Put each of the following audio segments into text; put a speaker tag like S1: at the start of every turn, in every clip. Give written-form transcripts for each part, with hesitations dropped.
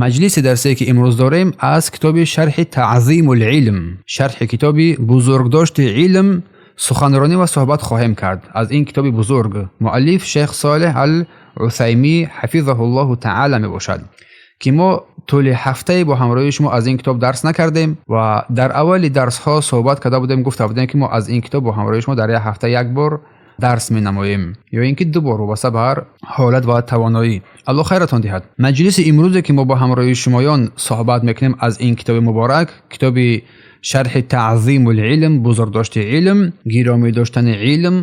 S1: Маҷлиси дарсие, ки имрӯз дорем, аз китоби шарҳи Таъзимул илм, шарҳи китоби бузургдошти илм, суханронӣ ва суҳбат хоҳем кард. Аз ин китоби бузург муаллиф шейх Солеҳ ал-Усаймӣ ҳафизаҳуллоҳу таъала мебошад, ки мо тӯли ҳафтае бо ҳамроҳии шумо аз ин китоб дарс накардем ва дар аввали дарсҳо суҳбат карда будем, гуфта будем, ки мо аз ин китоб бо ҳамроҳии шумо дар як ҳафта як бор дарс менамоем ё ин ки ду бор, вобаста ба ҳар ҳолат ва тавоноӣ. Аллоҳ хайратон диҳад. Маҷлиси имрӯзе, ки мо бо ҳамроҳии шумоён суҳбат мекунем аз ин китоби муборак, китоби шарҳи Таъзимул илм, бузургдошти илм, гиромӣ доштани илм,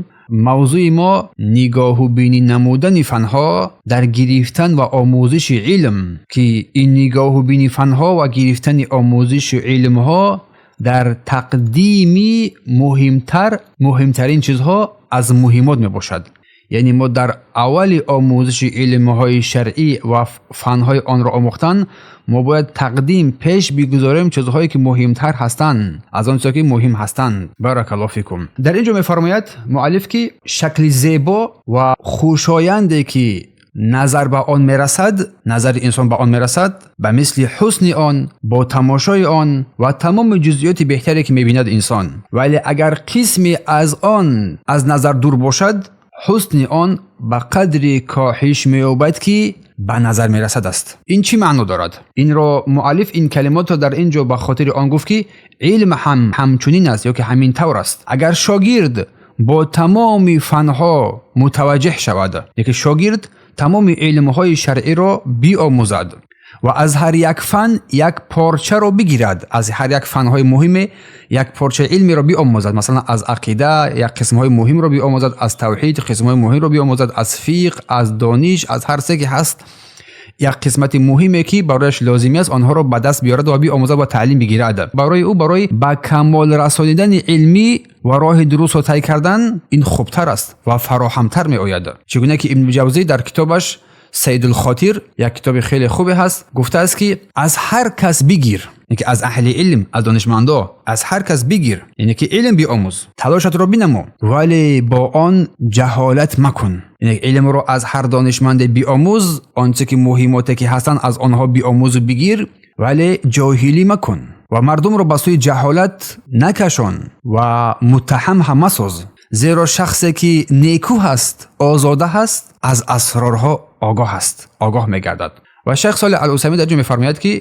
S1: мавзӯи мо нигоҳубинӣ намудани фанҳо дар гирифтан ва омӯзиши илм, ки ин нигоҳубини фанҳо ва гирифтани омӯзиши илмҳо дар тақдими муҳимтар, муҳимтарин чизҳо аз муҳимот мебошад. Яъне мо дар аввали омӯзиши илмҳои шаръӣ ва фанҳои онро омӯхтан, мо бояд тақдим, пеш бигузорем чизҳое, ки муҳимтар ҳастанд аз он чизҳое, ки муҳим ҳастанд. Баракаллоҳу фикум. Дар ин ҷо мефармояд муаллиф, ки шакли зебо ва хушоянде, ки назар ба он мерасад, назари инсон ба он мерасад, ба мисли ҳусни он, бо тамошои он ва тамоми ҷузъиёти беҳтаре, ки мебинад инсон, вале агар қисме аз он аз назар дур бошад, ҳусни он ба қадри коҳиш меёбад, ки ба назар мерасад аст. Ин чӣ маъно дорад? Инро муаллиф ин калимотро дар ин ҷо ба хотири он гуфт, ки илм ҳам ҳамчунин аст ё ки ҳамин тавр аст. Агар шогирд бо тамоми фанҳо мутаваҷҷеҳ шавад, яке шогирд тамоми илмҳои шаръиро биомӯзад ва аз ҳар як фан як порчаро бигирад, аз ҳар як фанҳои муҳиме як порчаи илмеро биомӯзад, масалан, аз ақида як қисмҳои муҳимро биомӯзад, аз тавҳид қисмҳои муҳимро биомӯзад, аз фиқҳ, аз дониш, аз ҳар се ки ҳаст, як қисмати муҳиме, ки барояш лозимӣ аст, онҳоро ба даст биёрад ва биомӯзад ва таълим бигирад, барои ӯ барои ба камол расонидани илмӣ ва роҳи дурустро тай кардан ин хубтар аст ва фароҳамтар меояд. Чӣ гуна ки Ибни Ҷавзӣ дар китобаш Сайдулхотир, як китоби хеле хубе ҳаст, гуфтааст, ки аз ҳар кас бигир, яъне ки аз аҳли илм, аз донишмандо аз ҳар кас бигир, яъне ки илм биомӯз, талошатро бинамо, вале бо он ҷаҳолат макун. Яъне илмро аз ҳар донишманде биомӯз, он чизе ки муҳимоте ки ҳастанд, аз онҳо биомӯзу бигир, вале ҷоҳилӣ макун ва мардумро ба сӯи ҷаҳолат накашон ва муттаҳам ҳам масоз, зеро шахсе ки некӯ ҳаст, озода ҳаст, аз асрорҳо огоҳ аст, огоҳ мегардад. Ва шайх Солеҳ ал-Усаймин дар ҷо мефармояд, ки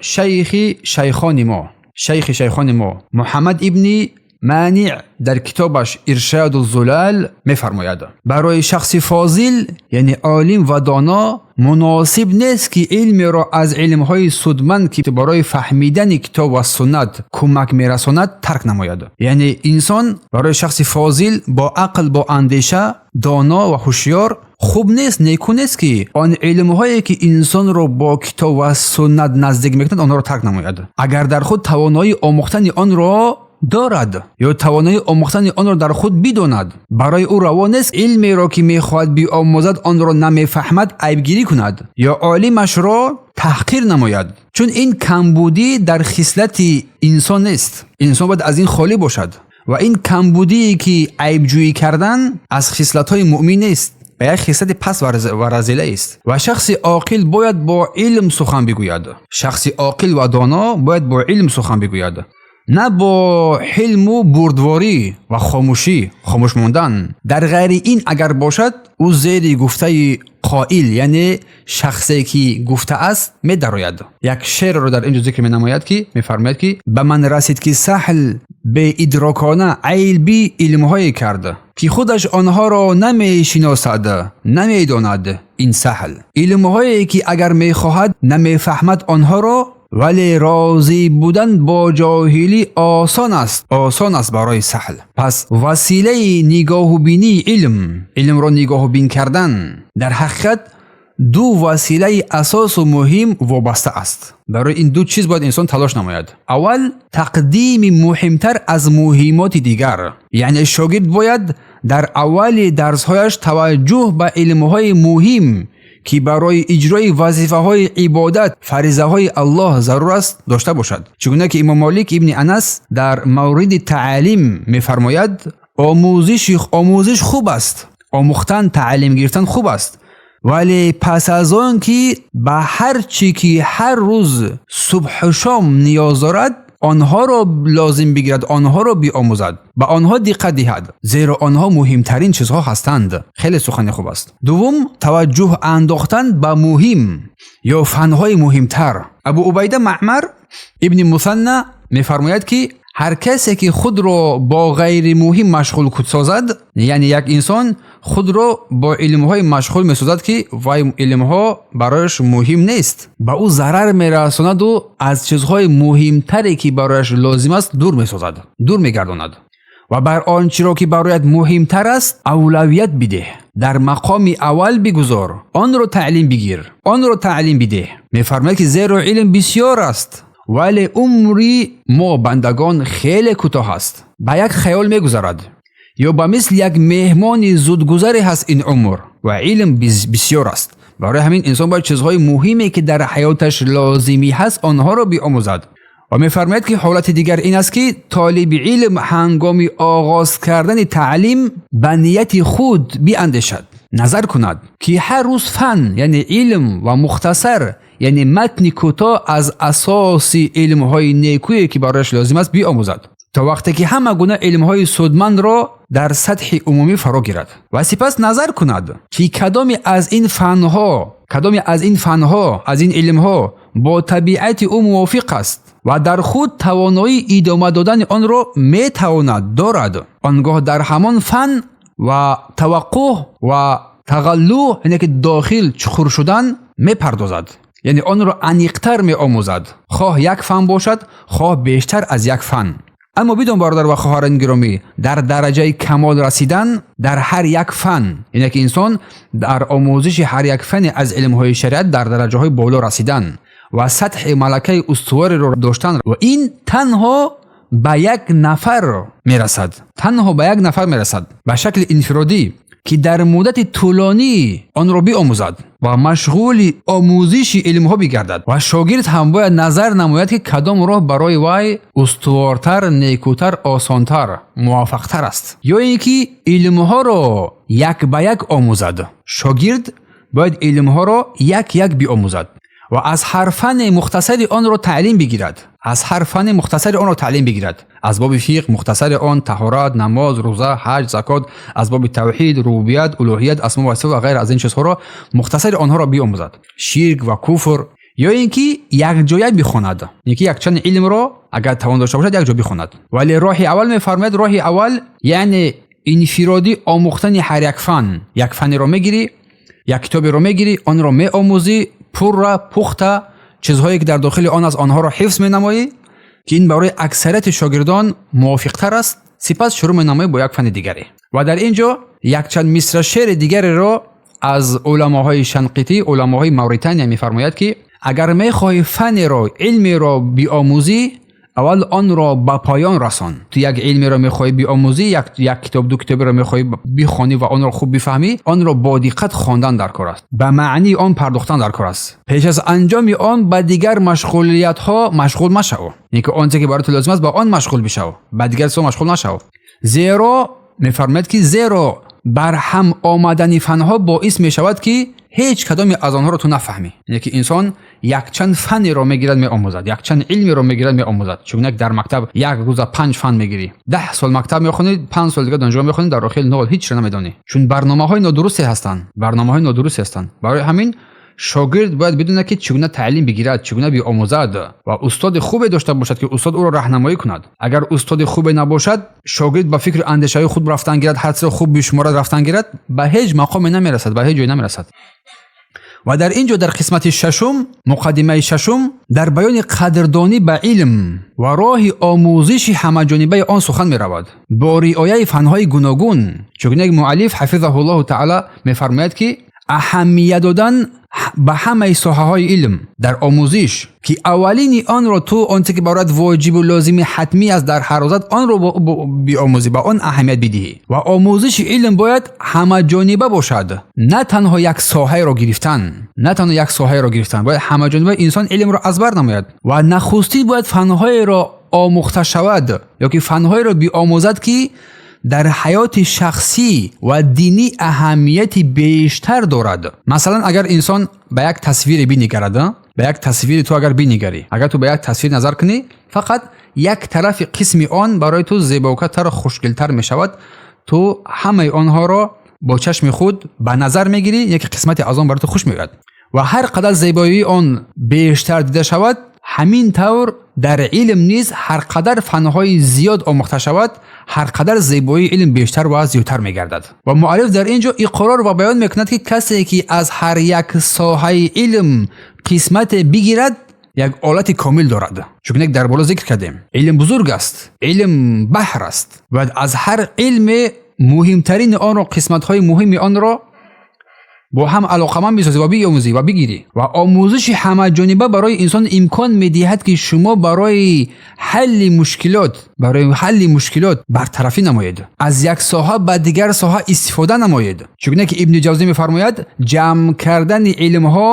S1: шайхи шайхони мо, шайхи шайхони мо Муҳаммад ибни Манеъ дар китобаш Иршаду Зулал мефармояд: барои шахси фозил, яъне олим ва доно, муносиб нест, ки илмеро аз илмҳои судманд, ки барои фаҳмидани китоб ва суннат кӯмак мерасонад, тарк намояд. Яъне инсон, барои шахси фозил, бо ақл, бо андеша, доно ва ҳушёр хуб нест, некӯ нест, ки он илмҳое, ки инсонро бо китоб ва суннат наздик мекунад, онҳоро тарк намояд, агар дар худ тавоноии омӯхтани онро дорад ё тавоноии омӯхтани онро дар худ бидонад. Барои ӯ раво нест, илмеро, ки мехоҳад биомӯзад, онро намефаҳмад, айбгирӣ кунад ё олимашро таҳқир намояд, чун ин камбудӣ дар хислати инсон нест. Инсон бояд аз ин холӣ бошад ва ин камбудие, ки айбҷӯӣ кардан, аз хислатҳои муъмин нест ва як хислати паст ва разила аст. Ва шахси оқил бояд бо илм сухан бигӯяд. Шахси оқил ва доно бояд бо илм сухан бигӯяд, на бо ҳилму бурдворӣ ва хомӯшӣ, хомӯш мондан. Дар ғайри ин агар бошад, ӯ зери гуфтаи қоил, яъне шахсе ки гуфтааст, медарояд. Як шеърро дар ин ҷо зикр менамояд, ки мефармояд, ки ба ман расид, ки Саҳл беидрокона айби илмҳое кард, ки худаш онҳоро намешиносад, намедонад. Ин Саҳл илмҳое, ки агар мехоҳад, намефаҳмад онҳоро, вале розӣ будан бо ҷоҳилӣ осон аст, осон аст барои Саҳл. Пас василаи нигоҳубинии илм, илмро нигоҳубин кардан, дар ҳақиқат ду василаи асосу муҳим вобаста аст. Барои ин ду чиз бояд инсон талош намояд. Аввал, тақдими муҳимтар аз муҳимоти дигар, яъне шогирд бояд дар аввали дарсҳояш таваҷҷӯҳ ба илмҳои муҳим, ки барои иҷрои вазифаҳои ибодат, фаризаҳои Аллоҳ зарур аст, дошта бошад. Чӣ гуна ки имом Молик ибни Анас дар мавриди таълим мефармояд: омӯзиш хуб аст, омӯхтан, таълим гирифтан хуб аст. Вале пас аз он ки ба ҳар чӣ ки ҳар рӯз субҳу шом ниёз дорад, онҳоро лозим бигирад, онҳоро биомӯзад, ба онҳо диққат диҳад, зеро онҳо муҳимтарин чизҳо ҳастанд. Хеле сухани хуб аст. Дуввум, таваҷҷӯҳ андохтан ба муҳим ё фанҳои муҳимтар. Абу Убайда Маъмар ибни Мусанна мефармояд, ки ҳар касе ки худро бо ғайри муҳим машғул созад, яъне як инсон худро бо илмҳои машғул месозад, ки вай илмҳо барояш муҳим нест, ба ӯ зарар мерасонаду аз чизҳои муҳимтаре ки барояш лозим аст дур месозад, дур мегардонад. Ва бар он чиро ки барояд муҳимтар аст авлавият бидеҳ, дар мақоми аввал бигузор, онро таълим бигир, онро таълим бидеҳ. Мефармояд, ки зеро илм бисёр аст, вале умри мо бандагон хеле кӯтоҳ аст, ба як хаёл мегузарад, ё ба мисли як меҳмони зудгузаре ҳаст ин умр, ва илм бисёр аст. Барои ҳамин инсон бояд чизҳои муҳиме ки дар ҳаёташ лозимӣ ҳаст онҳоро биомӯзад. Ва мефармояд, ки ҳолати дигар ин аст, ки толиби илм ҳангоми оғоз кардани таълим ба нияти худ биандешад, назар кунад, ки ҳар рӯз фан, яъне илм ва мухтасар, яъне матни кӯтоҳ аз асоси илмҳои некӯе ки барояш лозим аст биомӯзад, то вақте ки ҳама гуна илмҳои судмандро дар сатҳи умумӣ фаро гирад, ва сипас назар кунад, ки кадоме аз ин фанҳо, кадоме аз ин фанҳо, аз ин илмҳо бо табиати ӯ мувофиқ аст ва дар худ тавоноии идома додани онро метавонад дорад. Он гоҳ дар ҳамон фан ва таваққуҳ ва тағаллуъ, яъне ки дохил чуқур шудан мепардозад, яъне онро аниқтар меомӯзад, хоҳ як фан бошад, хоҳ бештар аз як фан. Аммо бидон, бародар ва хоҳарони гиромӣ, дар дараҷаи камол расидан дар ҳар як фан, яъне ки инсон дар омӯзиши ҳар як фане аз илмҳои шариат дар дараҷаҳои боло расидан ва сатҳи малакаи устувореро доштан, ва ин танҳо ба як нафар мерасад, танҳо ба як нафар мерасад ба шакли инфиродӣ, ки дар муддати тӯлонӣ онро биомӯзад ва машғули омӯзиши илмҳо бигардад. Ва шогирд ҳам бояд назар намояд, ки кадом роҳ барои вай устувортар, некӯтар, осонтар, муваффақтар аст, ё ин ки илмҳоро як ба як омӯзад. Шогирд бояд илмҳоро як як биомӯзад ва аз ҳар фане мухтасари онро таълим бигирад, аз ҳар фане мухтасари онро таълим бигирад: аз боби фиқҳ мухтасари он, таҳорат, намоз, рӯза, ҳаҷ, закот, аз боби тавҳид, рубубият, улӯҳият, асмо ва сифат ва ғайра аз ин чизҳоро мухтасари онҳоро биомӯзад, ширк ва куфр, ё ин ки якҷоя бихонад, ин ки якчанд илмро агар тавон дошта бошад якҷо бихонад. Вале роҳи аввал, мефармояд, роҳи аввал, яъне инфиродӣ омӯхтани ҳар як фан. Як фанеро мегирӣ, як китоберо мегирӣ, онро меомӯзӣ пурра, пухта, чизҳое ки дар дохили он аст онҳоро ҳифз менамоӣ, ки ин барои аксарияти шогирдон мувофиқтар аст. Сипас шурӯъ менамоӣ бо як фани дигаре. Ва дар ин ҷо якчанд мисра шеъри дигареро аз уламоҳои Шанқитӣ, уламоҳои Мавритания мефармояд, ки агар мехоҳӣ фанеро, илмеро биомӯзӣ, аввал онро ба поён расон. Ту як илмеро мехоҳӣ биомӯзӣ, як китоб, ду китоберо мехоҳӣ бихонӣ ва онро хуб бифаҳмӣ, онро бо диққат хондан дар кор аст, ба маънии он пардохтан дар кор аст. Пеш аз анҷоми он ба дигар машғулиятҳо машғул машав, яъне ки он чизе ки барои ту лозим аст, ба он машғул бишав, ба дигар чизҳо машғул нашав. Зеро мефармояд, ки зеро барҳам омадани фанҳо боис мешавад, ки ҳеҷ кадоме аз онҳоро ту нафаҳмӣ. Яъне ки инсон якчанд фанеро мегирад, меомӯзад, якчанд илмеро мегирад, меомӯзад. Чунки дар мактаб як рӯза 5 фан мегирӣ, 10 сол мактаб мехонӣ, 5 сол дигар донишгоҳ мехонӣ, дар охир нол, ҳеҷро намедонӣ, чун барномаҳои нодурусте ҳастанд, барномаҳои нодурусте ҳастанд. Барои ҳамин шогирд бояд бидонад, ки чӣ гуна таълим бигирад, чӣ гуна биомӯзад ва устоди хубе дошта бошад, ки устод ӯро раҳнамоӣ кунад. Агар устоди хубе набошад, шогирд ба фикру андешаҳои худ рафтан гирад, ҳар чизро хуб бишуморад рафтан гирад, ба ҳеҷ мақоме намерасад, ба ҳеҷ ҷое намерасад. Ва дар ин ҷо дар қисмати шашум, муқаддимаи шашум, дар баёни қадрдонӣ ба илм ва роҳи омӯзиши ҳамаҷонибаи он сухан меравад бо риояи фанҳои гуногун. Чунки муаллиф ҳафизаҳуллоҳу таъала мефармояд, ки аҳамият додан ба ҳамаи соҳаҳои илм дар омӯзиш, ки аввалини онро ту он чизе ки бароят воҷибу лозими ҳатмӣ аст дар ҳар рӯзат, онро биомӯзӣ, ба он аҳамият бидиҳӣ. Ва омӯзиши илм бояд ҳамаҷониба бошад, на танҳо як соҳаеро гирифтан, на танҳо як соҳаеро гирифтан, бояд ҳамаҷониба инсон илмро аз бар намояд. Ва нахустин бояд фанҳоеро омӯхта шавад ё ки фанҳоеро биомӯзад, ки дар ҳаёти шахсӣ ва динӣ аҳамияти бештар дорад. Масалан, агар инсон ба як тасвире бинигарад, ба як тасвири ту агар бинигарӣ, агар ту ба як тасвир назар кунӣ, фақат як тарафи қисми он барои ту зебокатару хушгелтар мешавад. Ту ҳамаи онҳоро бо чашми худ ба назар мегирӣ, яке қисмате аз он барои ту хуш меояд ва ҳар қадар зебоии он бештар дида шавад. Ҳамин тавр дар илм низ ҳар қадар фанҳои зиёд омӯхта шавад, ҳар қадар зебоии илм бештар ва зиёдтар мегардад. Ва муаллиф дар ин ҷо иқрор ва баён мекунад, ки касе ки аз ҳар як соҳаи илм қисмате бигирад, як олати комил дорад. Чун дар боло зикр кардем, илм бузург аст, илм баҳр аст. Бояд аз ҳар илме муҳимтарини онро, қисматҳои муҳими онро бо ҳам алоқаманд бисозӣ ва биомӯзӣ ва бигирӣ. Ва омӯзиши ҳамаҷониба барои инсон имкон медиҳад, ки шумо барои ҳалли мушкилот бартарафӣ намоед, аз як соҳа ба дигар соҳа истифода намоед. Чунки ки Ибни Ҷавзӣ мефармояд, ҷамъ кардани илмҳо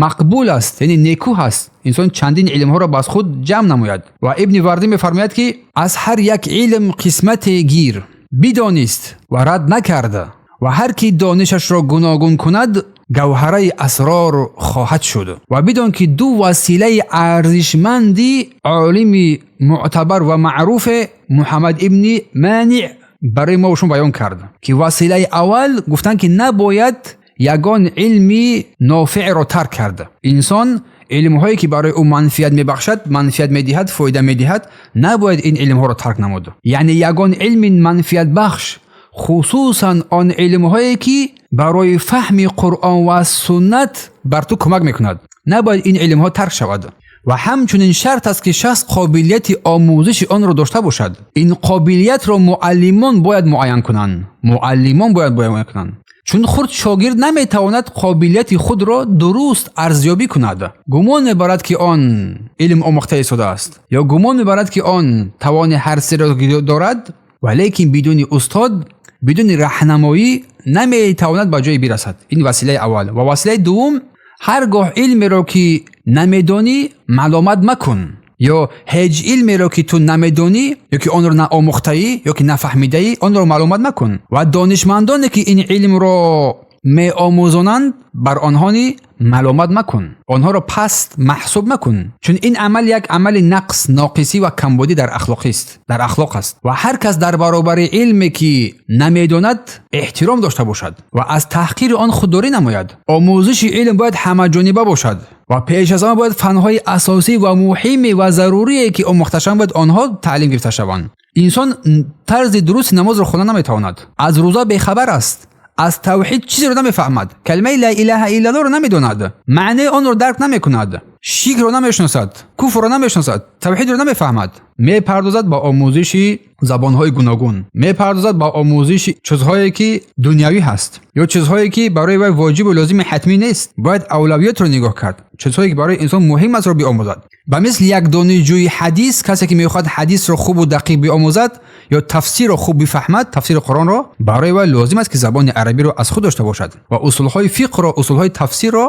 S1: мақбул аст, яъне некӯ ҳаст, инсон чандин илмҳоро ба худ ҷамъ намояд. Ва Ибни Вардӣ мефармояд, ки аз ҳар як илм қисмате гир, бидонист ва рад накарда, ва ҳар ки донишашро гуногун кунад, гавҳараи асрор хоҳад шуд. Ва бидон, ки ду василаи арзишманди олими мӯътабар ва маъруфе Муҳаммад ибни Манеъ барои мо шумо баён кард, ки василаи аввал гуфтанд, ки набояд ягон илми нофеъро тарк кард. Инсон илмҳое ки барои ӯ манфиат мебахшад, манфиат медиҳад, фоида медиҳад, набояд ин илмҳоро тарк намуд, яъне ягон илми манфиатбахш, хусусан он илмҳое ки барои фаҳми Қуръон ва суннат бар ту кӯмак мекунад, набояд ин илмҳо тарк шавад. Ва ҳамчунин шарт аст, ки шахс қобилияти омӯзиши онро дошта бошад. Ин қобилиятро муаллимон бояд муайян кунанд, муаллимон бояд муайян кунанд, чун хурд шогирд наметавонад қобилияти худро дуруст арзёбӣ кунад. Гумон мебарад, ки он илм омӯхта истодааст, ё гумон мебарад, ки он тавони ҳар чизеро дорад, валекин бидуни устод, бидуни раҳнамоӣ наметавонад ба ҷое бирасад. Ин василаи аввал. Ва василаи дуввум: ҳар гоҳ илмеро ки намедонӣ, маломат макун, ё ҳеҷ илмеро ки ту намедонӣ, ё ки онро наомӯхтаӣ, ё ки нафаҳмидаӣ, онро маломат макун ва донишмандоне ки ин илмро меомӯзонанд, бар онҳо ни маломат макун, онҳоро паст маҳсуб макун, чун ин амал як амали нақс, ноқисӣ ва камбудӣ дар ахлоқист, дар ахлоқ аст. Ва ҳар кас дар баробари илме ки намедонад, эҳтиром дошта бошад ва аз таҳқири он худдорӣ намояд. Омӯзиши илм бояд ҳамаҷониба бошад ва пеш аз ҳама бояд фанҳои асосӣ ва муҳиме ва зарурие ки омӯхта шаванд, бояд онҳо таълим гирифта шаванд. Инсон тарзи дурусти намозро хонда наметавонад, аз рӯза бехабар аст, аз тавҳид чизеро намефаҳмад, калимаи ла илаҳа иллаллоҳро намедонад, маънии онро дарк намекунад, ширкро намешиносад, куфрро намешиносад, тавҳидро намефаҳмад, мепардозад ба омӯзиши забонҳои гуногун, мепардозад ба омӯзиши чизҳое ки дунявӣ ҳаст ё чизҳое ки барои вай воҷибу лозими ҳатмӣ нест. Бояд авлавиятро нигоҳ кард, чизҳое ки барои инсон муҳим астро биомӯзад. Ба мисли як донишҷӯи ҳадис, касе ки мехоҳад ҳадисро хубу дақиқ биомӯзад ё тафсирро хуб бифаҳмад, тафсири Қуръонро, барои вай лозим аст, ки забони арабиро аз худ дошта бошад ва усулҳои фиқҳро, усулҳои тафсирро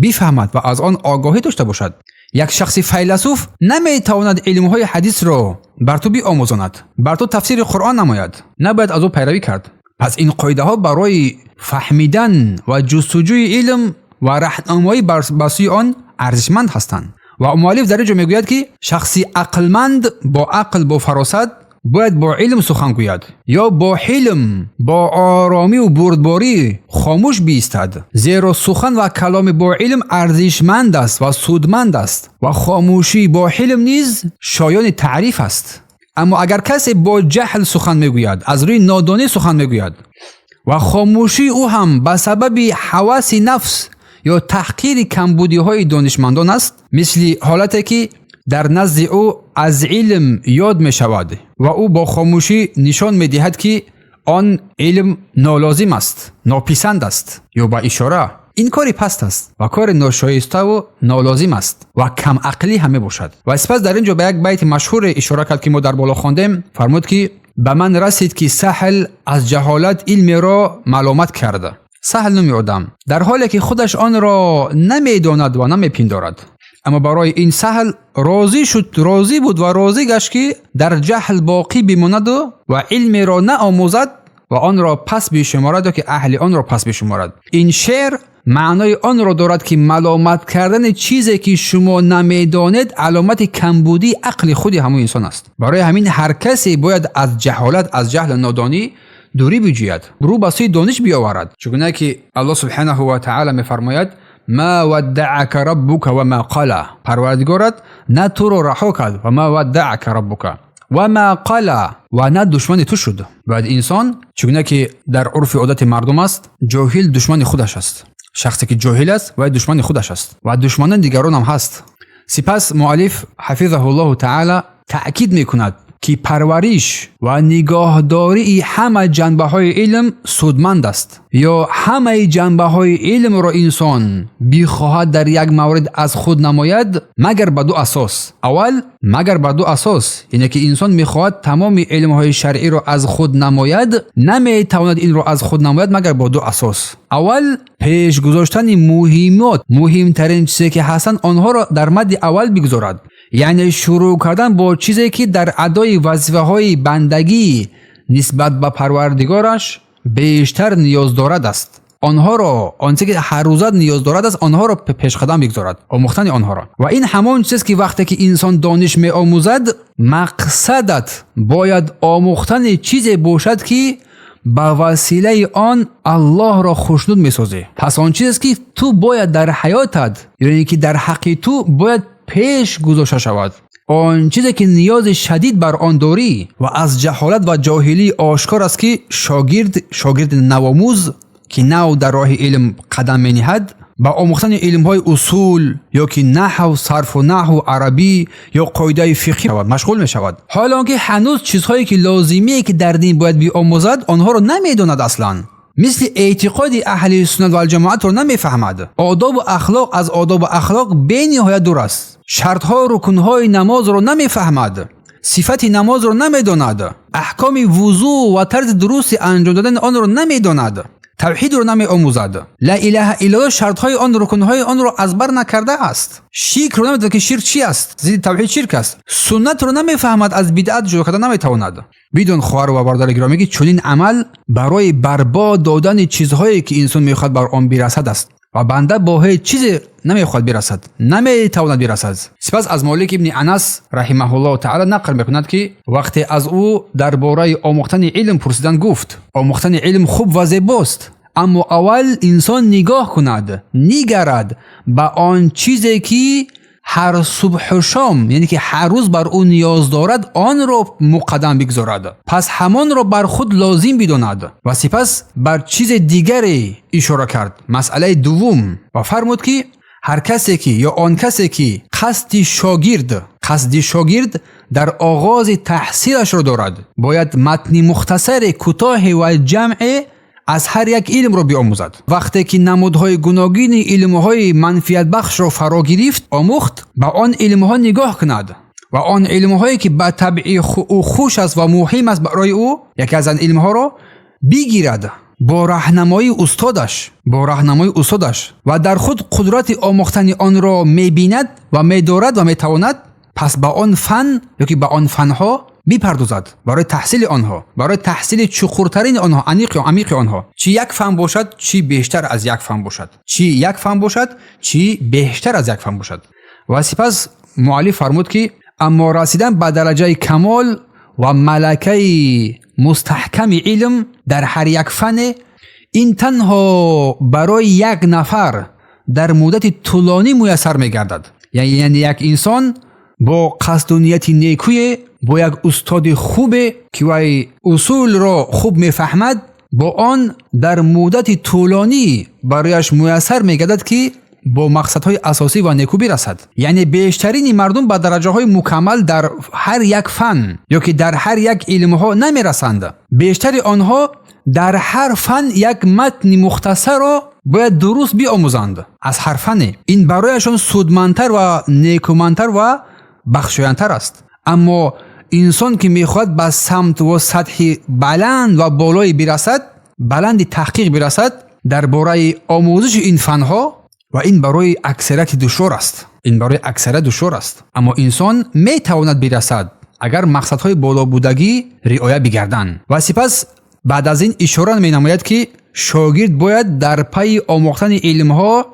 S1: бифаҳмад ва аз он огоҳӣ дошта бошад. Як шахси файласуф наметавонад илмҳои ҳадисро бар ту биомӯзонад, бар ту тафсири Қуръон намояд, набояд аз ӯ пайравӣ кард. Пас ин қоидаҳо барои фаҳмидан ва ҷустуҷӯи илм ва раҳнамоӣ ба сӯи он арзишманд ҳастанд. Ва муаллиф дар ин ҷо мегӯяд, ки шахси ақлманд, бо ақл, бо фаросат бояд бо илм сухан гӯяд ё бо ҳилм, бо оромиву бурдборӣ хомӯш биистад, зеро сухан ва каломи бо илм арзишманд аст ва судманд аст ва хомӯшӣ бо ҳилм низ шоёни таъриф аст. Аммо агар касе бо ҷаҳл сухан мегӯяд, аз рӯи нодонӣ сухан мегӯяд ва хомӯшии ӯ ҳам ба сабаби ҳаваси нафс ё таҳқири камбудиҳои донишмандон аст, мисли ҳолате ки дар назди ӯ аз илм ёд мешавад ва ӯ бо хомӯшӣ нишон медиҳад, ки он илм нолозим аст, нописанд аст, ё ба ишора, ин кори паст аст ва кори ношоиставу нолозим аст ва камақлӣ ҳам мебошад. Ва сипас дар ин ҷо ба як байти машҳуре ишора кард, ки мо дар боло хондем. Фармуд, ки ба ман расид, ки Саҳл аз ҷаҳолат илмеро маломат карда. Саҳл номи одам, дар ҳоле ки худаш онро намедонад ва намепиндорад. Аммо барои ин Саҳл розӣ шуд, розӣ буд ва розӣ гашт, ки дар ҷаҳл боқӣ бимонад ва илмеро наомӯзад ва онро пас бишуморад ё ки аҳли онро пас бишуморад. Ин шеър маънои онро дорад, ки маломат кардани чизе, ки шумо намедонед, аломати камбудии ақли худи ҳамон инсон аст. Барои ҳамин ҳар касе бояд аз ҷаҳолат, аз ҷаҳлу нодонӣ дурӣ биҷӯяд, рӯ ба сӯи дониш биёварад. Чунон ки Аллоҳ субҳонаҳу ва таъоло мефармояд: «Ма ваддаъака раббука ва ма қала». Парвардигорат на туро раҳо кард, ва ма ваддаъака раббука ва ма қала, ва на душмани ту шуд. Бояд инсон, чунон ки дар урфи одати мардум аст, ҷоҳил душмани худаш аст. Шахсе ки ҷоҳил аст, вай душмани худаш аст ва душманони дигарон ҳам ҳаст. Сипас муаллиф ҳафизаҳуллоҳу таъоло таъкид мекунад, ки парвариш ва нигоҳдории ҳама ҷанбаҳои илм судманд аст, ё ҳамаи ҷанбаҳои илмро инсон бихоҳад дар як маврид аз худ намояд, магар ба ду асос. Аввал, магар ба ду асос, яъне ки инсон мехоҳад тамоми илмҳои шаръиро аз худ намояд, наметавонад инро аз худ намояд, магар бо ду асос. Аввал, пеш гузоштани муҳимот, муҳимтарин чизе ки ҳастанд, онҳоро дар мадди аввал бигузорад, яъне шурӯъ кардан бо чизе, ки дар адои вазифаҳои бандагӣ нисбат ба Парвардигораш бештар ниёз дорад аст. Онҳоро, он чизе ки ҳаррӯза ниёз дорад аст, онҳоро пешқадам бигзорад, омӯхтани онҳоро. Ва ин ҳамон чиз, ки вақте ки инсон дониш меомӯзад, мақсадат бояд омӯхтани чизе бошад, ки ба василаи он Аллоҳро хушнуд месозӣ. Пас он чизест, ки ту бояд дар ҳаётат, ё ин ки дар ҳаққи ту бояд пеш гузошта шавад, он чизе ки ниёзи шадид бар он дорӣ. Ва аз ҷаҳолат ва ҷоҳилӣ ошкор аст, ки шогирд, шогирди навомӯз, ки нав дар роҳи илм қадам мениҳад, ба омӯхтани илмҳои усул ё ки наҳв, сарфу наҳву арабӣ ё қоидаи фиқҳӣ машғул мешавад, ҳоло он ки ҳанӯз чизҳое ки лозимие, ки дар дин бояд биомӯзад, онҳоро намедонад аслан. Мисли эътиқоди аҳли суннат валҷамоатро намефаҳмад, одобу ахлоқ, аз одобу ахлоқ бениҳоят дур аст, шартҳо, рукнҳои намозро намефаҳмад, сифати намозро намедонад, аҳкоми вузӯ ва тарзи дурусти анҷом додани онро намедонад, тавҳидро намеомӯзад, ла илаҳа иллаллоҳ, шартҳои он, рукнҳои онро аз бар накардааст, ширкро намедонад, ки ширк чи аст, зидди тавҳид ширк аст, суннатро намефаҳмад, аз бидъат ҷудо карда наметавонад. Бидон, хоҳару ва бародари гиромӣ, ки чунин амал барои барбод додани чизҳое, ки инсон мехоҳад бар он бирасад, аст. Ва банда бо ҳеҷ чизе намехоҳад бирасад, наметавонад бирасад. Сипас аз Молик ибни Анас раҳимаҳуллоҳу таъала нақл мекунад, ки вақте аз ӯ дар бораи омӯхтани илм пурсиданд, гуфт: «Омӯхтани илм хуб ва зебост, аммо аввал инсон нигоҳ кунад, нигарад ба он чизе, ки ҳар субҳу шом, яъне ки ҳар рӯз бар ӯ ниёз дорад, онро муқаддам бигзорад, пас ҳамонро бар худ лозим бидонад». Ва сипас бар чизи дигаре ишора кард, масъалаи дуввум, ва фармуд, ки ҳар касе ки ё он касе ки қасди шогирд дар оғози таҳсилашро дорад, бояд матни мухтасаре, кӯтоҳе ва ҷамъе аз ҳар як илмро биомӯзад. Вақте ки намудҳои гуногуни илмҳои манфиатбахшро фаро гирифт, омӯхт, ба он илмҳо нигоҳ кунад ва он илмҳое, ки ба табъи ӯ хуш аст ва муҳим аст барои ӯ, яке аз он илмҳоро бигирад бо раҳнамоии устодаш, бо раҳнамоии устодаш, ва дар худ қудрати омӯхтани онро мебинад ва медорад ва метавонад, пас ба он фан ё ки ба он фанҳо бипардозад барои таҳсили онҳо, барои таҳсили чуқуртарини онҳо, аниқи амиқи онҳо, чӣ як фан бошад, чӣ бештар аз як фан бошад, чӣ як фан бошад, чӣ бештар аз як фан бошад. Ва сипас муаллиф фармуд, ки аммо расидан ба дараҷаи камол ва малакаи мустаҳками илм дар ҳар як фане, ин танҳо барои як нафар дар муддати тӯлонӣ муяссар мегардад. Яъне як инсон бо қасду нияти некӯе, бо як устоди хубе, ки вай усулро хуб мефаҳмад, бо он дар муддати тӯлонӣ барояш муяссар мегардад, ки бо мақсадҳои асосӣ ва некӯ бирасад. Яъне бештарини мардум ба дараҷаҳои мукаммал дар ҳар як фан ё ки дар ҳар як илмҳо намерасанд. Бештари онҳо дар ҳар фан як матни мухтасарро бояд дуруст биомӯзанд аз ҳар фане. Ин барояшон судмандтар ва некумандтар ва бахшояндтар аст. Аммо инсон, ки мехоҳад ба самт ва сатҳи баланд ва болое бирасад, баланди таҳқиқ бирасад дар бораи омӯзиши ин фанҳо, ва ин барои аксарияти душвор аст. Ин барои аксарият душвор аст, аммо инсон метавонад бирасад, агар мақсадҳои болобудагӣ риоя бигарданд. Ва сипас баъд аз ин ишора менамояд, ки шогирд бояд дар пайи омӯхтани илмҳо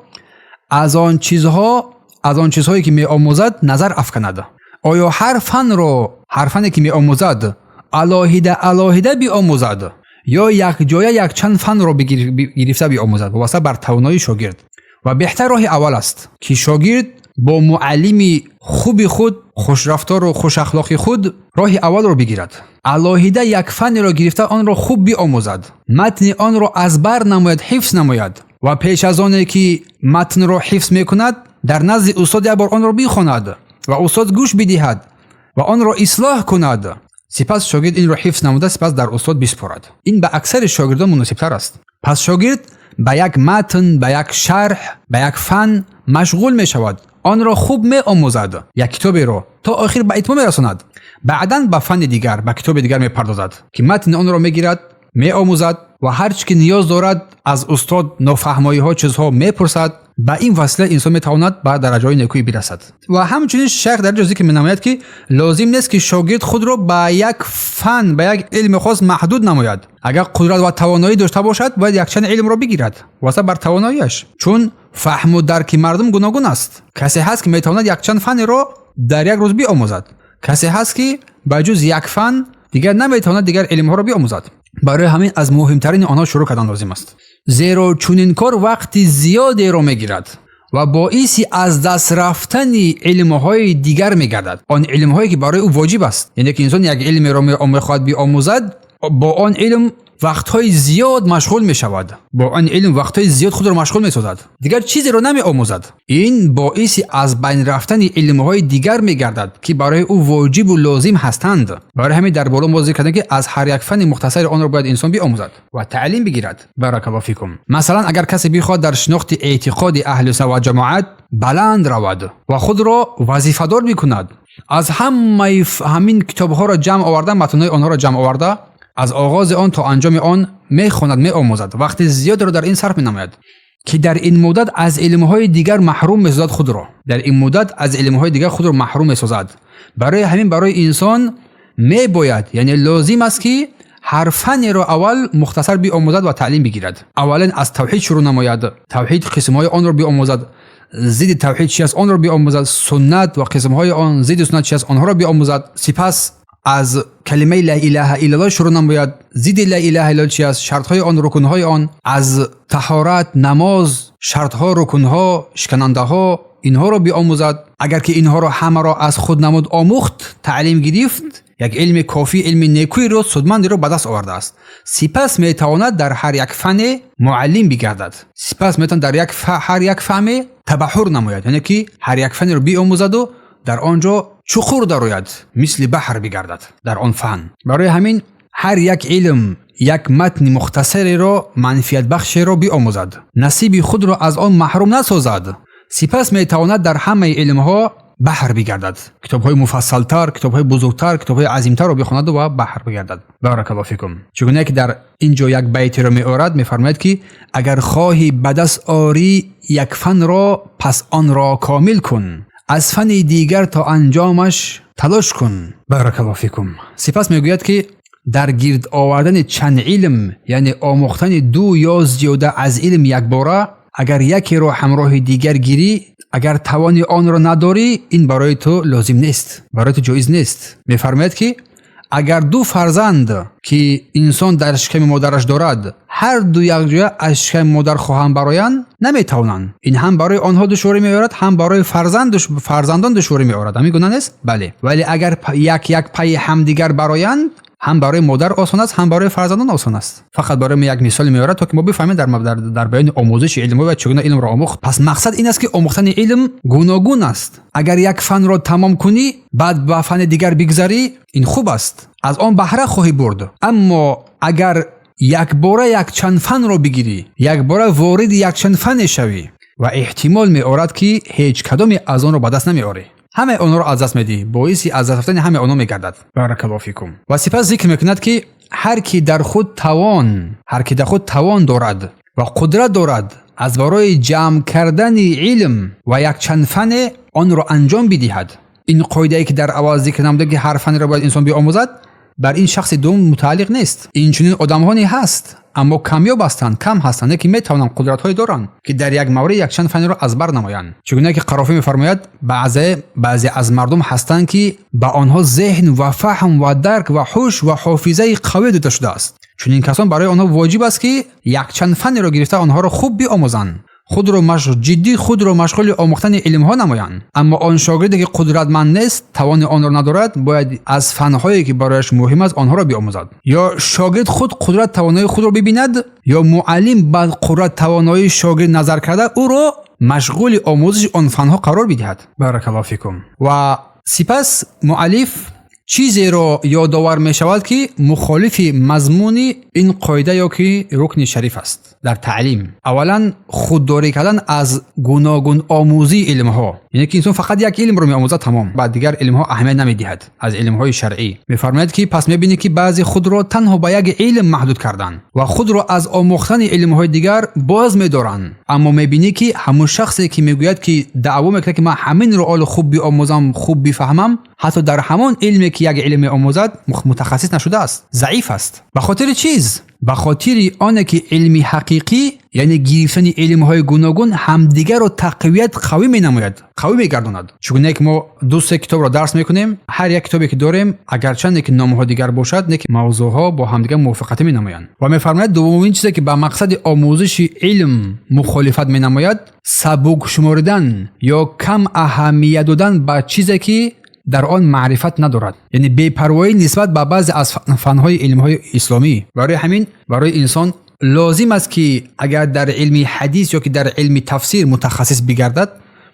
S1: аз он чизҳое, ки меомӯзад, назар афканад. Оё ҳар фанро, ҳар фане, ки меомӯзад, алоҳида алоҳида биомӯзад ё якҷоя якчанд фанро гирифта биомӯзад, вобаста бар тавоноии шогирд. Ва беҳтар роҳи аввал аст, ки шогирд бо муаллими хуби худ, хушрафтору хушахлоқи худ роҳи аввалро бигирад, алоҳида як фанеро гирифта, онро хуб биомӯзад, матни онро аз бар намояд, ҳифз намояд ва пеш аз оне ки матнро ҳифз мекунад, дар назди устод як бор онро бихонад ва устод гӯш бидиҳад ва онро ислоҳ кунад. Сипас шогирд инро ҳифз намуда, сипас дар устод биспорад. Ин ба аксари шогирдон муносибтар аст. Пас шогирд ба як матн, ба як шарҳ, ба як фан машғул мешавад, онро хуб меомӯзад, як китоберо то охир ба итмом мерасонад, баъдан ба фанни дигар, ба китоби дигар мепардозад, ки матни онро мегирад, меомӯзад ва ҳар чӣ ки ниёз дорад, аз устод нофаҳмоиҳо, чизҳо мепурсад. Ба ин васила инсон метавонад ба дараҷаҳои некӯӣ бирасад. Ва ҳамчунин шайх дар ҷо зикр менамояд, ки лозим нест, ки шогирд худро ба як фан, ба як илми хос маҳдуд намояд. Агар қудрат ва тавоноӣ дошта бошад, бояд якчанд илмро бигирад, вобаста бар тавоноиаш, чун фаҳму дарки мардум гуногун аст. Касе ҳаст, ки метавонад якчанд фанеро дар як рӯз биомӯзад, касе ҳаст, ки ба ҷуз як фан дигар наметавонад дигар илмҳоро биомӯзад. Барои ҳамин аз муҳимтарини онҳо шурӯъ кардан лозим аст, зеро чунин кор вақти зиёдеро мегирад ва боиси аз даст рафтани илмҳои дигар мегардад, он илмҳое, ки барои ӯ воҷиб аст. Яъне ки инсон як илмеро мехоҳад биомӯзад, бо он илм вақтҳои зиёд машғул мешавад, бо он илм вақтҳои зиёд худро машғул месозад, дигар чизеро намеомӯзад. Ин боиси аз байн рафтани илмҳои дигар мегардад, ки барои ӯ воҷибу лозим ҳастанд. Барои ҳамин дар боло мо зикр кардем, ки аз ҳар як фанни мухтасари онро бояд инсон биомӯзад ва таълим бигирад. Баракаллоҳу фикум. Масалан, агар касе бихоҳад дар шинохти эътиқоди аҳли сунна ва ҷамоат баланд равад ва худро вазифадор бикунад, аз ҳамаи ҳамин китобҳоро ҷамъ оварда, матнҳои онҳоро ҷамъ оварда, аз оғози он то анҷоми он мехонад, меомӯзад, вақти зиёдеро дар ин сарф менамояд, ки дар ин муддат аз илмҳои дигар маҳрум месозад худро, дар ин муддат аз илмҳои дигар худро маҳрум месозад. Барои ҳамин барои инсон мебояд, яъне лозим аст, ки ҳар фаннеро аввал мухтасар биомӯзад ва таълим бигирад. Аввалан аз тавҳид шурӯъ намояд, тавҳид, қисмҳои онро биомӯзад, зидди тавҳид чи аст, онро биомӯзад, суннат ва қисмҳои он, зидди суннат чи аст, онҳоро биомӯзад. Сипас аз калимаи ла илаҳа иллаллоҳ шурӯъ намояд, зидди ла илаҳа иллаллоҳ чи аст, шартҳои он, рукнҳои он, аз таҳорат, намоз, шартҳо, рукнҳо, шиканандаҳо, инҳоро биомӯзад. Агар ки инҳоро ҳамаро аз худ намуд, омӯхт, таълим гирифт, як илми кофӣ, илми некӯиро, судмандеро ба даст овардааст. Сипас метавонад дар ҳар як фане муаллим бигардад, сипас метавонад дар ҳар як фане табаҳур намояд, яъне ки ҳар як фанеро биомӯзаду дар он ҷо чуқур дарояд, мисли баҳр бигардад дар он фан. Барои ҳамин ҳар як илм як матни мухтасареро, манфиатбахшеро биомӯзад, насиби худро аз он маҳрум насозад. Сипас метавонад дар ҳамаи илмҳо баҳр бигардад, китобҳои муфассалтар, китобҳои бузургтар, китобҳои азимтарро бихонаду ва баҳр бигардад. Баракаллоҳу фикум. Чигуна ки дар ин ҷо як байтеро меорад, мефармояд, ки агар хоҳӣ ба даст орӣ як фанро, пас онро комил кун, аз фани дигар то анҷомаш талош кун. Баракаллоҳу фикум. Сипас мегӯяд, ки дар гирд овардани чанд илм, яъне омӯхтани ду ё зиёда аз илм якбора, агар якеро ҳамроҳи дигар гирӣ, агар тавони онро надорӣ, ин барои ту лозим нест, барои ту ҷоиз нест. Мефармояд, ки агар ду фарзанд, ки инсон дар шиками модараш дорад, ҳар ду якҷоя аз шиками модар хоҳанд бароянд, наметавонанд. Ин ҳам барои онҳо душворӣ меорад, ҳам барои фарзандон душворӣ меорад. Ҳамин гуна нест? Бале. Вале агар як як пайи ҳамдигар бароянд, ҳам барои модар осон аст, ҳам барои фарзандон осон аст. Фақат барои мо як мисол меорад, то ки мо бифаҳмем дар баёни омӯзиши илмҳо ва чӣ гуна илмро омӯхт. Пас мақсад ин аст, ки омӯхтани илм гуногун аст. Агар як фанро тамом кунӣ, баъд ба фани дигар бигзарӣ, ин хуб аст, аз он баҳра хоҳӣ бурд. Аммо агар якбора якчанд фанро бигирӣ, якбора вориди якчанд фане шавӣ, ва эҳтимол меорад, ки ҳеҷ кадоме аз онро ба даст намеорӣ, ҳамаи онҳоро аз даст медиҳӣ, боиси аз даст рафтани ҳамаи онҳо мегардад. Баракаллоҳу фикум. Ва сипас зикр мекунад, ки ҳар ки дар худ тавон, ҳар ки дар худ тавон дорад ва қудрат дорад, аз барои ҷамъ кардани илм ва якчанд фане онро анҷом бидиҳад. Ин қоидае, ки дар аввал зикр намуда, ки ҳар фанеро бояд инсон биомӯзад, бар ин шахси дуввум мутааллиқ нест. Инчунин одамҳоне ҳаст, аммо камёб ҳастанд, кам ҳастанд, ки метавонанд, қудратҳое доранд, ки дар як маврид якчанд фанеро аз бар намоянд. Чигуна ки Қарофӣ мефармояд, баъзе аз мардум ҳастанд, ки ба онҳо зеҳн ва фаҳм ва дарк ва ҳуш ва ҳофизаи қавӣ дода шудааст. Чунин касон барои онҳо воҷиб аст, ки якчанд фанеро гирифта онҳоро хуб биомӯзанд, худро ҷиддӣ худро машғули омӯхтани илмҳо намоянд. Аммо он шогирде, ки қудратманд нест, тавони онро надорад, бояд аз фанҳое, ки барояш муҳим аст, онҳоро биомӯзад. Ё шогирд худ қудрат тавоноии худро бибинад, ё муаллим ба қудрат тавоноии шогирд назар карда, ӯро машғули омӯзиши он фанҳо қарор бидиҳад. Баракаллоҳу фикум. Ва сипас муаллиф чизеро ёдовар мешавад, ки мухолифи мазмуни ин қоида ё ки рукни шариф аст дар таълим. Аввалан, худдорӣ кардан аз гуногун омӯзии илмҳо, яъне ки инсон фақат як илмро меомӯзад, тамом, ба дигар илмҳо аҳамият намедиҳад аз илмҳои шаръӣ. Мефармояд, ки пас мебинӣ, ки баъзе худро танҳо ба як илм маҳдуд карданд ва худро аз омӯхтани илмҳои дигар боз медоранд. Аммо мебинӣ, ки ҳамун шахсе, ки мегӯяд, ки даъво мекунад, ки ман ҳаминро оло хуб биомӯзам, хуб бифаҳмам, ҳатто дар ҳамон илме, ки як илм меомӯзад, мутахассис нашудааст, заиф аст. Ба хотири чиз? Ба хотири оне, ки илми ҳақиқӣ, яъне гирифтани илмҳои гуногун, ҳамдигарро тақвият, қавӣ менамояд, қавӣ мегардонад. Чунки ки мо ду се китобро дарс мекунем, ҳар як китобе, ки дорем, агарчанде ки номҳо дигар бошад, не ки мавзӯъҳо бо ҳамдигар мувофиқатӣ менамоянд. Ва мефармояд, дуввумин чизе, ки ба мақсади омӯзиши илм мухолифат менамояд, сабук шуморидан ё кам аҳамият додан ба чизе, ки дар он маърифат надорад, яъне бепарвоӣ нисбат ба баъзе аз фанҳои илмҳои исломӣ. Барои ҳамин барои инсон лозим аст, ки агар дар илми ҳадис ё ки дар илми тафсир мутахассис бигардад,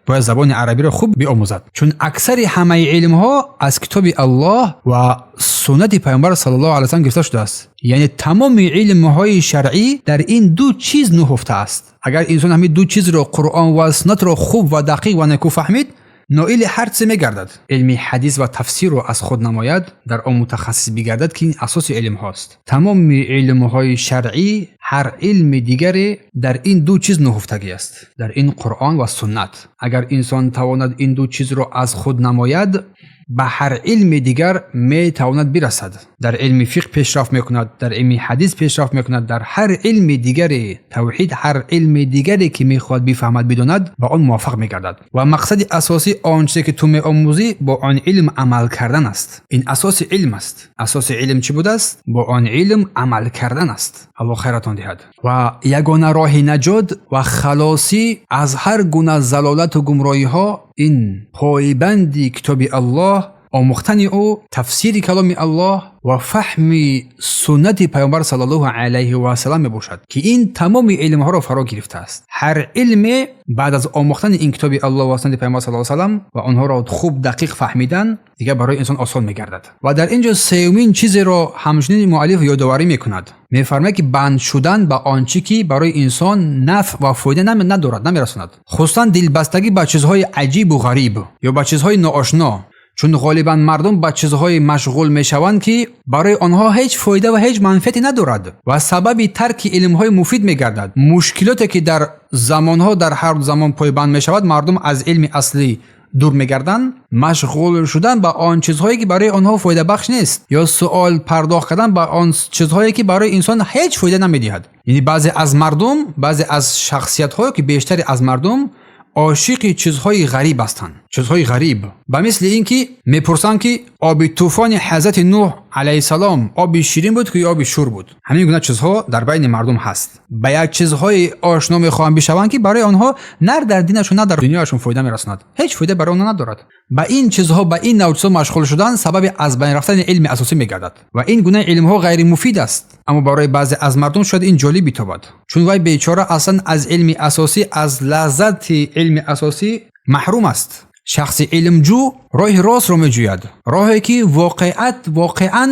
S1: бояд забони арабиро хуб биомӯзад, чун аксари ҳамаи илмҳо аз китоби Аллоҳ ва суннати Пайғамбар саллаллоҳу алайҳи васаллам гирифта шудааст. Яъне тамоми илмҳои шаръӣ дар ин ду чиз нуҳуфта аст. Агар инсон ҳамин ду чизро, Қуръон ва суннатро, хуб ва дақиқ ва неку фаҳмид, ноили ҳар чизе мегардад. Илми ҳадис ва тафсирро аз худ намояд, дар он мутахассис бигардад, ки ин асоси илмҳост. Тамоми илмҳои шаръӣ, ҳар илми дигаре дар ин ду чиз нуҳуфтагӣ аст, дар ин Қуръон ва суннат. Агар инсон тавонад ин ду чизро аз худ намояд, ба ҳар илми дигар метавонад бирасад. Дар илми фиқҳ пешрафт мекунад, дар илми ҳадис пешрафт мекунад, дар ҳар илми дигаре, тавҳид, ҳар илми дигаре, ки мехоҳад бифаҳмад, бидонад, ба он муваффақ мегардад. Ва мақсади асосӣ он чизе, ки ту меомӯзӣ, бо он илм амал кардан аст. Ин асоси илм аст. Асоси илм чӣ будааст? Бо он илм амал кардан аст. Аллоҳ хайратон диҳад. Ва ягона роҳи наҷот ва халосӣ аз ҳар гуна залолату гумроҳиҳо ин пойбанди китоби Аллоҳ, омӯхтани ӯ, тафсири каломи Аллоҳ ва фаҳми суннати Пайғамбар саллаллоҳу алайҳи васаллам мебошад, ки ин тамоми илмҳоро фаро гирифтааст. Ҳар илме баъд аз омӯхтани ин китоби Аллоҳ ва суннати Пайғамбар саллаллоҳу алайҳи васаллам ва онҳоро хуб дақиқ фаҳмидан, дигар барои инсон осон мегардад. Ва дар ин ҷо сеюмин чизеро ҳамчунин муаллиф ёдоварӣ мекунад. Мефармояд, ки банд шудан ба он чӣ, ки барои инсон нафъ ва фоида надорад, намерасонад, хусусан дилбастагӣ ба чизҳои аҷибу ғариб ё ба чизҳои ноошно, чун ғолибан мардум ба чизҳое машғул мешаванд, ки барои онҳо ҳеҷ фоида ва ҳеҷ манфиате надорад ва сабаби тарки илмҳои муфид мегардад. Мушкилоте, ки дар замонҳо, дар ҳар замон пойбанд мешавад, мардум аз илми аслӣ дур мегарданд, машғул шудан ба он чизҳое, ки барои онҳо фоидабахш нест, ё суол пардохт кардан ба он чизҳое, ки барои инсон ҳеҷ фоида намедиҳад. Яъне баъзе аз мардум, баъзе аз шахсиятҳое, ки бештари аз мардум ошиқи чизҳои ғариб ҳастанд, чизҳои ғариб, ба мисли ин ки мепурсанд, ки оби тӯфони ҳазрати Нӯҳ алайҳиссалом оби ширин буд ки оби шур буд. Ҳамин гуна чизҳо дар байни мардум ҳаст. Ба як чизҳои ошно мехоҳанд бишаванд, ки барои онҳо на дар динашон, на дар дунёяшон фоида мерасонад, ҳеҷ фоида барои онҳо надорад. Ба ин чизҳо, ба ин навъ чизҳо машғул шудан сабаби аз байн рафтани илми асосӣ мегардад ва ин гуна илмҳо ғайримуфид аст. Аммо барои баъзе аз мардум шояд ин ҷолиб битобад, чун вай бечора аслан аз илми асосӣ, аз лаззати илми асосӣ маҳрум аст. Шахси илмҷӯ роҳи ростро меҷӯяд, роҳе, ки воқеат воқеан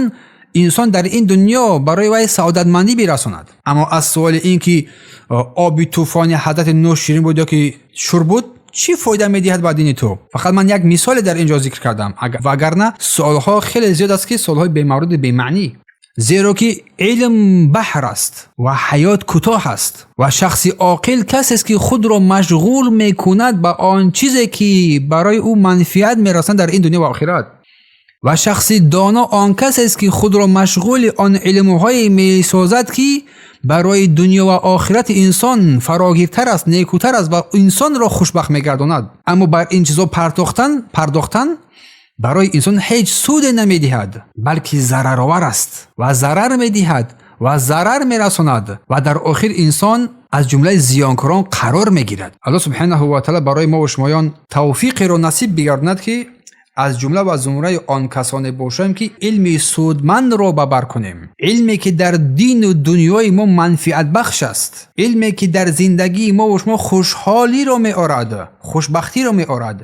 S1: инсон дар ин дунё барои вай саодатмандӣ бирасонад. Аммо аз суоли ин ки оби тӯфони ҳазрати Нӯҳ ширин буд ё ки шур буд, чӣ фоида медиҳад ба дини ту? Фақат ман як мисоле дар ин ҷо зикр кардам, вагарна суолҳо хеле зиёд аст, ки суолҳои бемавриду бемаънӣ. Зеро ки илм баҳр аст ва ҳаёт кӯтоҳ аст ва шахси оқил касест, ки худро машғул мекунад ба он чизе, ки барои ӯ манфиат мерасонад дар ин дунё ва охират. Ва шахси доно он касест, ки худро машғули он илмҳое месозад, ки барои дунё ва охирати инсон фарогиртар аст, некӯтар аст ва инсонро хушбахт мегардонад. Аммо бар ин чизҳо пардохтан барои инсон ҳеҷ суде намедиҳад, балки зараровар аст ва зарар медиҳад ва зарар мерасонад ва дар охир инсон аз ҷумлаи зиёнкорон қарор мегирад. Аллоҳ субҳанаҳу ва таъала барои мо ва шумоён тавфиқеро насиб бигардонад, ки аз ҷумла ва зумраи он касоне бошем, ки илми судмандро ба бар кунем, илме ки дар дину дунёи мо манфиатбахш аст, илме ки дар зиндагии мо ва шумо хушҳолиро меорад, хушбахтиро меорад,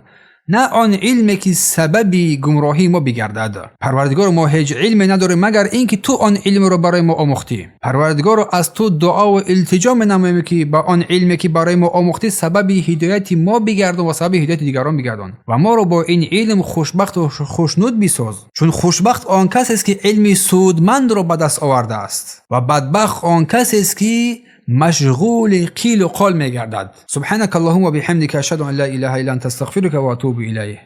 S1: на он илме ки сабаби гумроҳии мо бигардад. Парвардигоро, мо ҳеҷ илме надорем, магар ин ки ту он илмро барои мо омӯхтӣ. Парвардигоро, аз ту дуову илтиҷо менамоем, ки ба он илме ки барои мо омӯхтӣ, сабаби ҳидояти мо бигардон ва сабаби ҳидояти дигарон бигардон ва моро бо ин илм хушбахту хушнуд бисоз, чун хушбахт он касест, ки илми судмандро ба даст овардааст, ва бадбахт он касест, ки машғули қилу қол мегардад. Субҳанака Аллоҳумма биҳамдика, ашҳаду ан ла илаҳа илла анта, астағфирука ва атубу илайк.